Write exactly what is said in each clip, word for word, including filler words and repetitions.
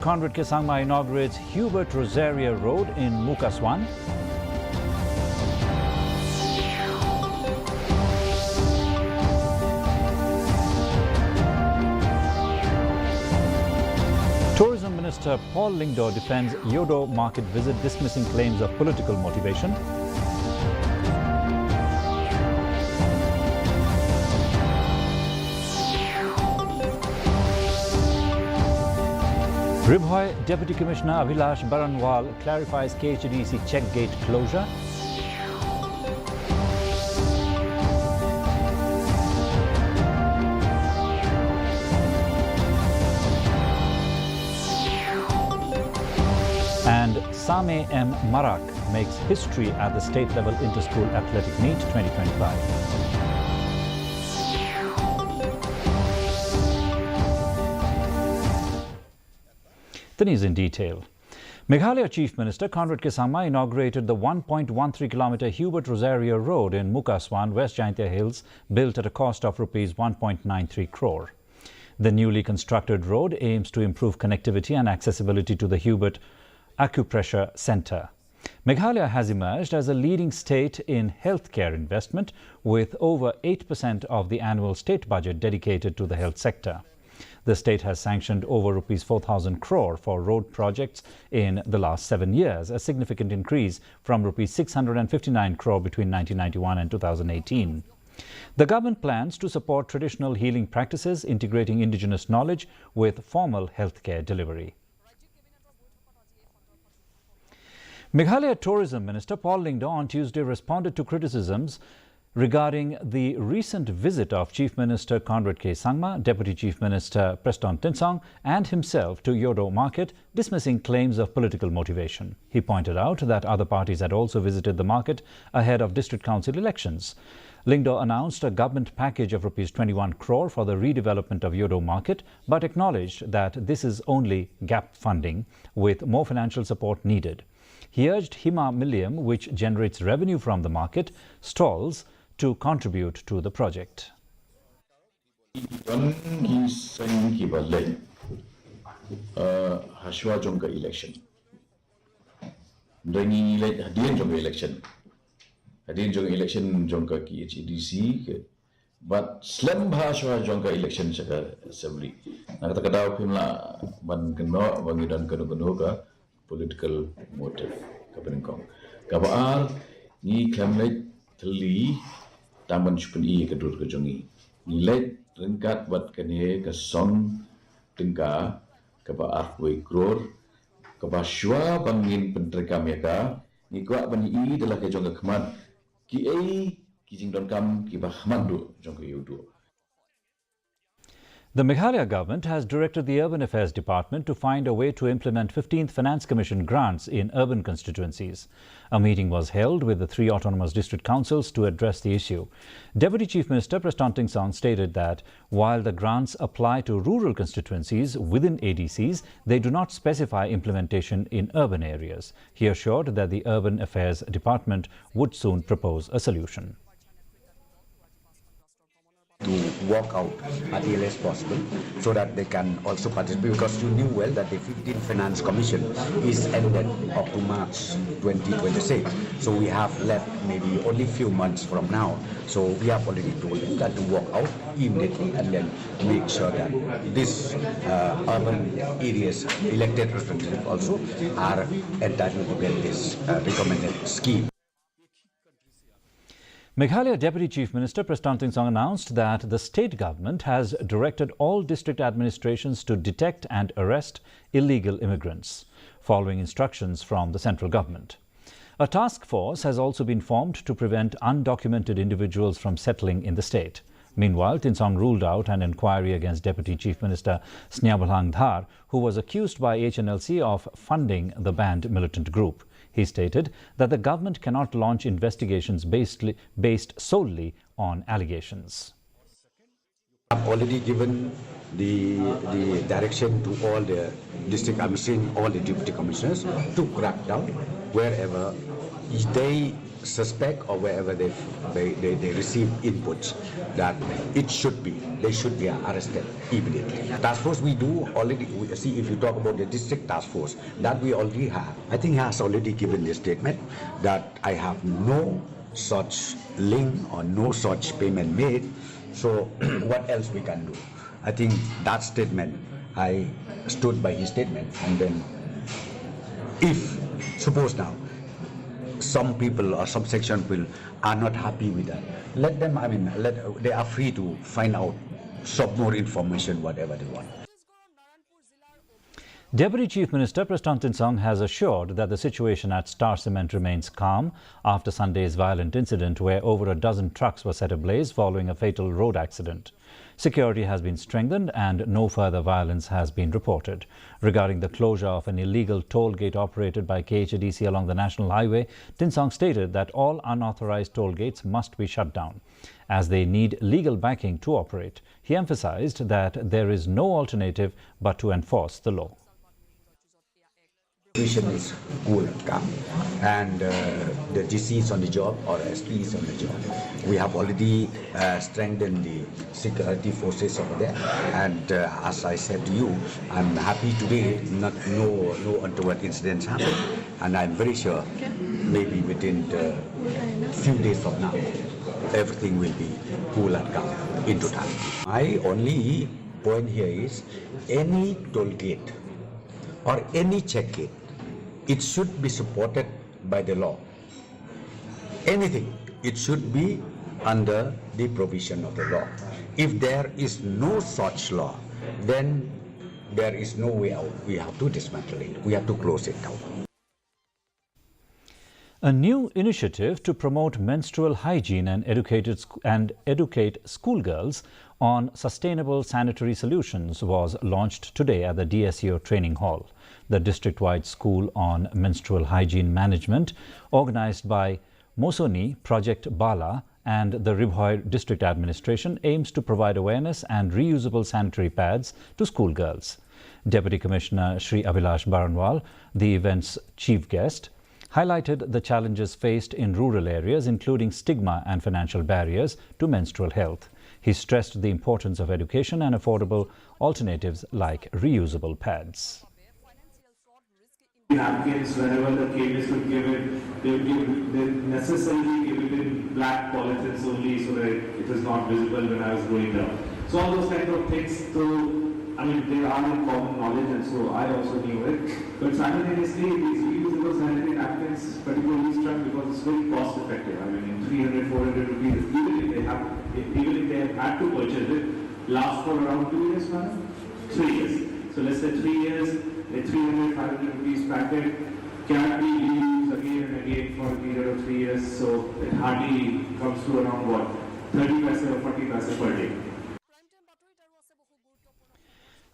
Conrad K Sangma inaugurates Hubert Rosario Road in Mukaswan. Tourism Minister Paul Lyngdoh defends Yodo market visit, dismissing claims of political motivation. Ri Bhoi Deputy Commissioner Abhilash Baranwal clarifies K H A D C check gate closure. And Same M Marak makes history at the state level inter-school athletic meet twenty twenty-five. The news in detail. Meghalaya Chief Minister Conrad K Sangma inaugurated the one point one three kilometer Hubert Rosario Road in Mukaswan, West Jaintia Hills, built at a cost of rupees one point nine three crore. The newly constructed road aims to improve connectivity and accessibility to the Hubert Acupressure Centre. Meghalaya has emerged as a leading state in healthcare investment, with over eight percent of the annual state budget dedicated to the health sector. The state has sanctioned over rupees four thousand crore for road projects in the last seven years, a significant increase from rupees six hundred and fifty-nine crore between nineteen ninety-one and two thousand eighteen. The government plans to support traditional healing practices, integrating indigenous knowledge with formal healthcare delivery. Meghalaya Tourism Minister Paul Lyngdoh on Tuesday responded to criticisms regarding the recent visit of Chief Minister Conrad K Sangma, Deputy Chief Minister Prestone Tynsong, and himself to Yodo Market, dismissing claims of political motivation. He pointed out that other parties had also visited the market ahead of district council elections. Lyngdoh announced a government package of rupees twenty-one crore for the redevelopment of Yodo Market, but acknowledged that this is only gap funding, with more financial support needed. He urged Hima Milliam, which generates revenue from the market stalls, to contribute to the project. Don ki seng ki ba leh, uh, hashwa jong ka election. Don ngi leh hadien jong ka election. Hadien jong ka election jong ka K H A D C ke. But slem bha shwa jong ka election sha ka assembly. Na kata ka daw phim lah ban kynnoh ba ngi don kano kano ka political motive kaba nyngkong. Kaba ar, ngi khlem leit thylli tang ban shu pyni ka dur ka jong ngi. Ngi leit ryngkat bad kane ka song tyngka kaba arphew wei crore, kaba shwa ban ngin pyntreikam ïa ka, ngi kwah ban ïohi da la ka jong ka khmat kiei ki jingdonkam kiba khmat duh jong ka ïew duh. The Meghalaya government has directed the Urban Affairs Department to find a way to implement fifteenth Finance Commission grants in urban constituencies. A meeting was held with the three autonomous district councils to address the issue. Deputy Chief Minister Prestone Tynsong stated that while the grants apply to rural constituencies within A D Cs, they do not specify implementation in urban areas. He assured that the Urban Affairs Department would soon propose a solution. To walk out as early as possible so that they can also participate, because you knew well that the fifteenth Finance Commission is ended up to March twenty twenty-six. So we have left maybe only few months from now. So we have already told them that to walk out immediately and then make sure that these, uh, urban areas elected representatives also are entitled to get this, uh, recommended scheme. Meghalaya Deputy Chief Minister Prestone Tynsong announced that the state government has directed all district administrations to detect and arrest illegal immigrants, following instructions from the central government. A task force has also been formed to prevent undocumented individuals from settling in the state. Meanwhile, Tynsong ruled out an inquiry against Deputy Chief Minister Sniawbhalang Dhar, who was accused by H N L C of funding the banned militant group. He stated that the government cannot launch investigations based, based solely on allegations. I've already given the, the direction to all the district, I'm saying all the deputy commissioners, to crack down wherever they suspect or wherever they, they, they, they receive inputs that it should be, they should be arrested immediately. Task force, we do already, we, see, if you talk about the district task force, that we already have, I think has already given the statement that I have no such link or no such payment made. So what else we can do? I think that statement, I stood by his statement. And then, if, suppose now, some people or some section people are not happy with that, let them, I mean, let, they are free to find out some more information, whatever they want. Deputy Chief Minister Prestone Tynsong has assured that the situation at Star Cement remains calm after Sunday's violent incident where over a dozen trucks were set ablaze following a fatal road accident. Security has been strengthened and no further violence has been reported. Regarding the closure of an illegal toll gate operated by K H A D C along the national highway, Tynsong stated that all unauthorized toll gates must be shut down, as they need legal backing to operate. He emphasized that there is no alternative but to enforce the law. Situation is cool and calm, and uh, the D C is on the job or S P is on the job. We have already uh, strengthened the security forces over there, and uh, as I said to you, I'm happy today. Not, no, no untoward incidents happened, and I'm very sure maybe within the few days from now, everything will be cool and calm in totality. My only point here is any toll gate or any check gate, it should be supported by the law. Anything, it should be under the provision of the law. If there is no such law, then there is no way out. We have to dismantle it. We have to close it down. A new initiative to promote menstrual hygiene and educated sc- and educate schoolgirls on sustainable sanitary solutions was launched today at the D S E O Training Hall. The district-wide school on menstrual hygiene management, organized by Mosoni Project Bala and the Ri Bhoi District Administration, aims to provide awareness and reusable sanitary pads to schoolgirls. Deputy Commissioner Shri Abhilash Baranwal, the event's chief guest, highlighted the challenges faced in rural areas, including stigma and financial barriers to menstrual health. He stressed the importance of education and affordable alternatives like reusable pads. Napkins, whenever the chemist would give it, they would give, they necessarily give it in black polythenes only so that it is not visible when I was growing up. So all those kind of things, so, I mean, they are in common knowledge, and so I also knew it. But simultaneously, these reusable sanitary napkins particularly struck because it's very cost effective. I mean, in three hundred, four hundred rupees, even if they have, even if they have had to purchase it, lasts for around two years, madam? Three years. So let's say three years, a three hundred, five hundred rupees packet can be reused again and again for a period of three years. So it hardly comes to around what, thirty paise or forty paise per day.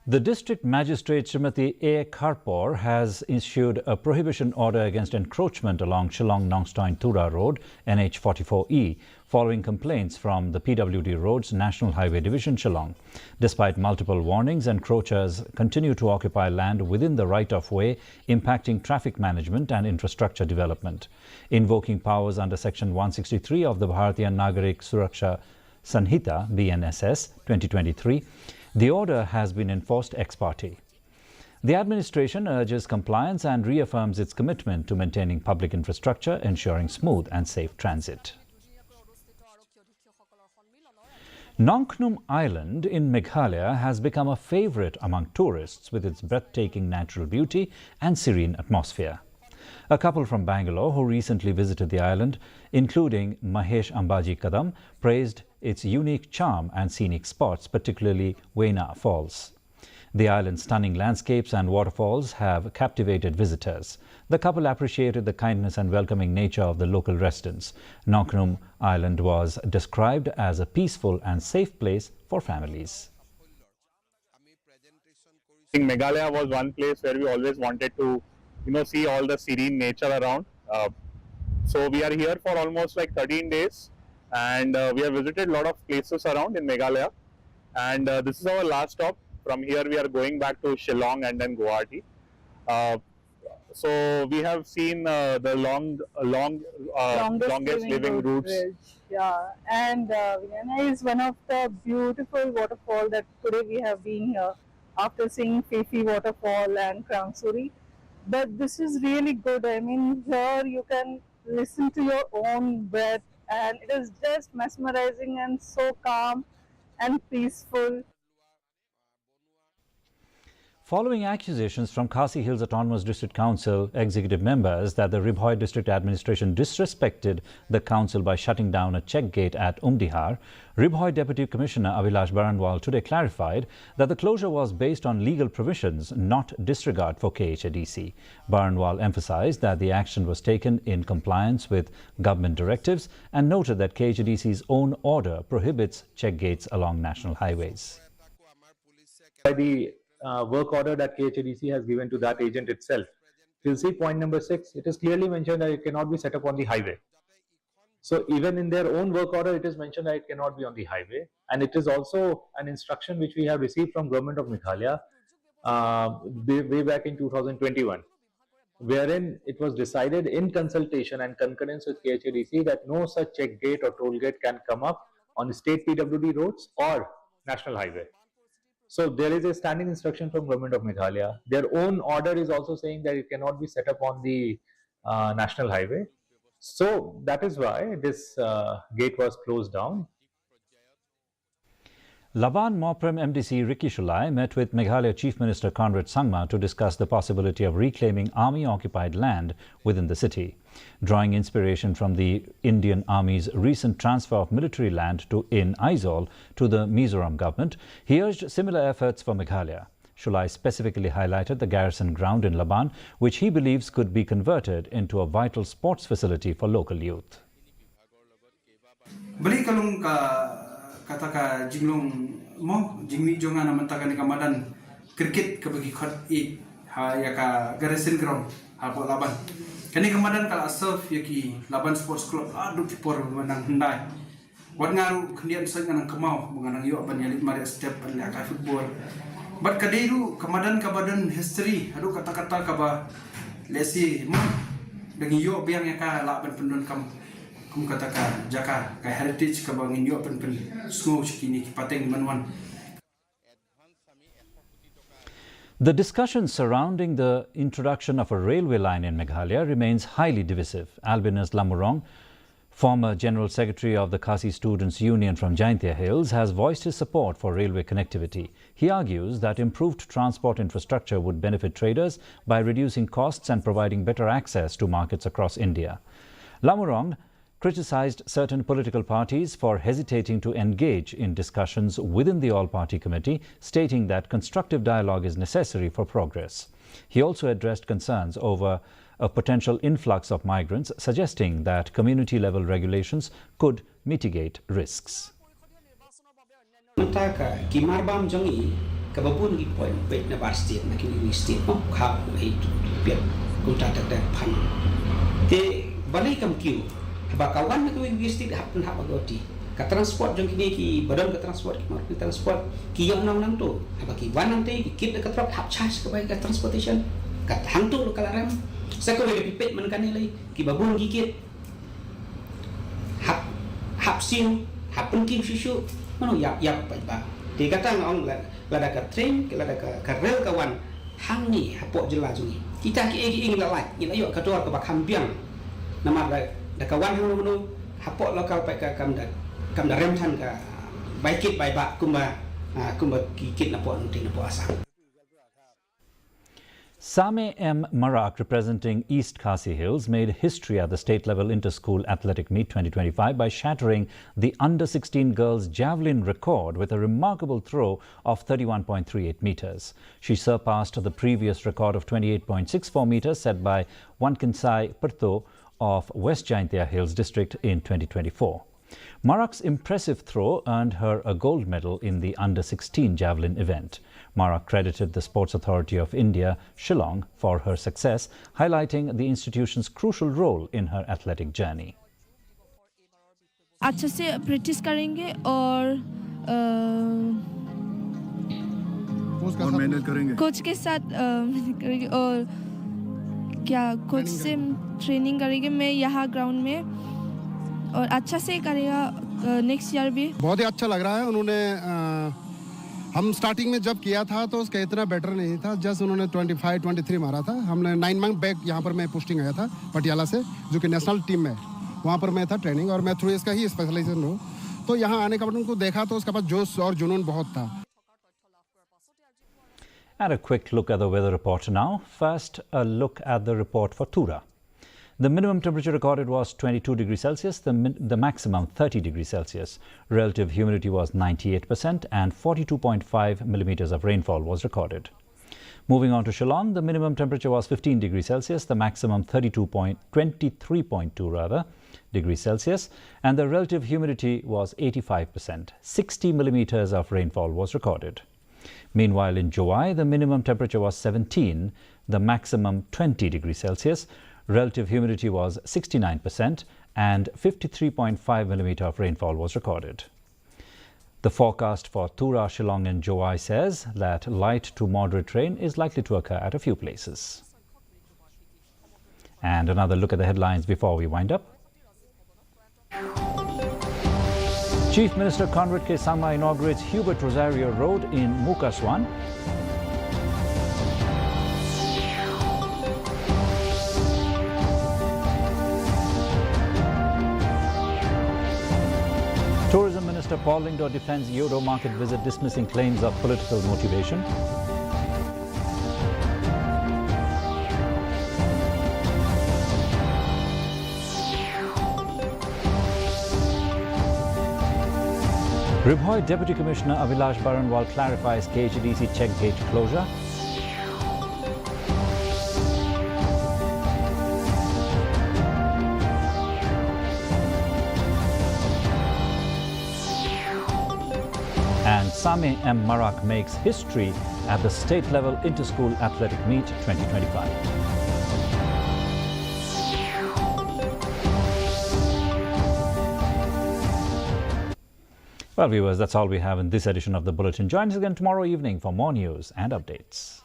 The District Magistrate Srimati A. Kharpor has issued a prohibition order against encroachment along Shillong Nongstoin Tura Road, N H forty-four E, following complaints from the P W D Roads National Highway Division, Shillong. Despite multiple warnings, encroachers continue to occupy land within the right of way, impacting traffic management and infrastructure development. Invoking powers under Section one sixty-three of the Bharatiya Nagarik Suraksha Sanhita, B N S S, twenty twenty-three, the order has been enforced ex parte. The administration urges compliance and reaffirms its commitment to maintaining public infrastructure, ensuring smooth and safe transit. Nongkhnum Island in Meghalaya has become a favourite among tourists with its breathtaking natural beauty and serene atmosphere. A couple from Bangalore who recently visited the island, including Mahesh Ambaji Kadam, praised its unique charm and scenic spots, particularly Wena Falls. The island's stunning landscapes and waterfalls have captivated visitors. The couple appreciated the kindness and welcoming nature of the local residents. Nongkhnum Island was described as a peaceful and safe place for families. I think Meghalaya was one place where we always wanted to, you know, see all the serene nature around. Uh, so we are here for almost like thirteen days, and uh, we have visited a lot of places around in Meghalaya. And uh, this is our last stop. From here, we are going back to Shillong and then Guwahati. Uh, So we have seen uh, the long, long, uh, longest, longest living, living root routes. Ridge. Yeah, and uh, Vijayana is one of the beautiful waterfall that today we have been here after seeing Phi Phi waterfall and Krangsuri. But this is really good. I mean, here you can listen to your own breath, and it is just mesmerizing and so calm and peaceful. Following accusations from Khasi Hills Autonomous District Council executive members that the Ri Bhoi District Administration disrespected the council by shutting down a check gate at Umdihar, Ri Bhoi Deputy Commissioner Abhilash Baranwal today clarified that the closure was based on legal provisions, not disregard for K H A D C. Baranwal emphasized that the action was taken in compliance with government directives and noted that K H A D C's own order prohibits check gates along national highways. By the uh, work order that K H A D C has given to that agent itself. You'll see point number six, it is clearly mentioned that it cannot be set up on the highway. So even in their own work order, it is mentioned that it cannot be on the highway. And it is also an instruction which we have received from Government of Meghalaya uh, way, way back in two thousand twenty-one, wherein it was decided in consultation and concurrence with K H A D C that no such check gate or toll gate can come up on state P W D roads or national highway. So there is a standing instruction from Government of Meghalaya. Their own order is also saying that it cannot be set up on the uh, national highway. So that is why this uh, gate was closed down. Laban Mawprem M D C Ricky Sholay met with Meghalaya Chief Minister Conrad Sangma to discuss the possibility of reclaiming army occupied land within the city. Drawing inspiration from the Indian Army's recent transfer of military land to in Aizawl to the Mizoram government, he urged similar efforts for Meghalaya. Sholay specifically highlighted the garrison ground in Laban, which he believes could be converted into a vital sports facility for local youth. Bali ka long ka kata ka jinglong mo jingmih jong nga na mynta kane ka madan cricket kaba ki khot ïa ha ïa ka garrison ground ha Port Laban. Kane ka madan ka la serve ïa ki Laban Sports Club la duk ki por ba nang hyndai. Wat nga ruh khyndiat sait nga nang kynmaw ba nga nang ïoh ban ïa leit mareh step ban leh ka football. Bad ka dei ruh ka madan kaba don history haduh katta katta kaba lehse mo da ngi ïoh biang ïa ka lah ban pyndonkam kum kata ka jaka ka heritage kaba ngin ïoh ban pynsngew sha kine ki pateng ban wan. The discussion surrounding the introduction of a railway line in Meghalaya remains highly divisive. Albinus Lamurong, former General Secretary of the Khasi Students Union from Jaintia Hills, has voiced his support for railway connectivity. He argues that improved transport infrastructure would benefit traders by reducing costs and providing better access to markets across India. Lamurong criticized certain political parties for hesitating to engage in discussions within the All Party Committee, stating that constructive dialogue is necessary for progress. He also addressed concerns over a potential influx of migrants, suggesting that community level regulations could mitigate risks. Mynta ka ki marbam jong ngi kaba bun ki point peit na bar state na ki wi state mo kha ei tu piat kumta tak tak phan. Te bali kam kiu haba ka wan na ki wi state hap hap agoti ka transport jong kini ki badon ka transport ki mar ki transport ki yang nang nang tu haba ki wan nang te ki kit ka truck hap charge ka bai ka transportation ka hang tu ka la rem sa ka wi da pipet man kane lai ki babun ki kit hap hap siew hap pynkim shuh shuh mano ïap ïap paidbah. Te kata nga ong lada ka train lada ka rel ka wan hangne hapoh jylla jong ngi kita kiei kiei ngi la lait ngi la ïoh ka dor kaba kham biang. Namar da ka wan hangno hangno hapoh local paid ka kam da kam da rem than ka bai kit bai bah kumba kumba ki kit napoh nongtei napoh Assam. Same M Marak, representing East Khasi Hills, made history at the state level inter-school athletic meet twenty twenty-five by shattering the under sixteen girls javelin record with a remarkable throw of thirty-one point three eight meters. She surpassed the previous record of twenty-eight point six four meters set by Wankinsai Perto of West Jaintia Hills District in twenty twenty-four. Marak's impressive throw earned her a gold medal in the under sixteen javelin event. Marak credited the Sports Authority of India, Shillong, for her success, highlighting the institution's crucial role in her athletic journey. अच्छा से प्रैक्टिस करेंगे और और मेहनत करेंगे। कोच के साथ मेहनत करेंगे और क्या कोच से ट्रेनिंग करेंगे मैं यहाँ ग्राउंड में, और अच्छा से करेगा नेक्स्ट ईयर भी। बहुत ही अच्छा लग रहा है। उन्होंने अ, हम स्टार्टिंग में जब किया था तो उसका इतना बेटर नहीं था, जस्ट उन्होंने ट्वेंटी फ़ाइव ट्वेंटी थ्री मारा था। हमने नाइन मंथ बैक यहाँ पर मैं पोस्टिंग आया था पटियाला से, जो कि नेशनल टीम में, वहाँ पर मैं था ट्रेनिंग, और मैं थ्रू इसका ही स्पेशलाइजेशन हूँ। तो यहाँ आने के बाद उनको देखा तो उसके पास जोश और जुनून बहुत था। And a quick look at the weather report now. First, a look at the report for Tura. The minimum temperature recorded was twenty-two degrees Celsius, the, min- the maximum thirty degrees Celsius. Relative humidity was ninety-eight percent and forty-two point five millimeters of rainfall was recorded. Moving on to Shillong, the minimum temperature was fifteen degrees Celsius, the maximum thirty-two point, twenty-three point two rather, degrees Celsius, and the relative humidity was eighty-five percent. Sixty millimeters of rainfall was recorded. Meanwhile, in Jowai, the minimum temperature was seventeen, the maximum twenty degrees Celsius. Relative humidity was sixty-nine percent, and fifty-three point five millimeter of rainfall was recorded. The forecast for Tura, Shillong, and Jowai says that light to moderate rain is likely to occur at a few places. And another look at the headlines before we wind up. Chief Minister Conrad K Sangma inaugurates Hubert Rosario Road in Mukaswan. Tourism Minister Paul Lyngdoh defends Yeodo market visit, dismissing claims of political motivation. Ri Bhoi Deputy Commissioner Abhilash Baranwal clarifies K H A D C check gate closure. And Same M Marak makes history at the state level inter-school athletic meet twenty twenty-five. Well, viewers, that's all we have in this edition of the Bulletin. Join us again tomorrow evening for more news and updates.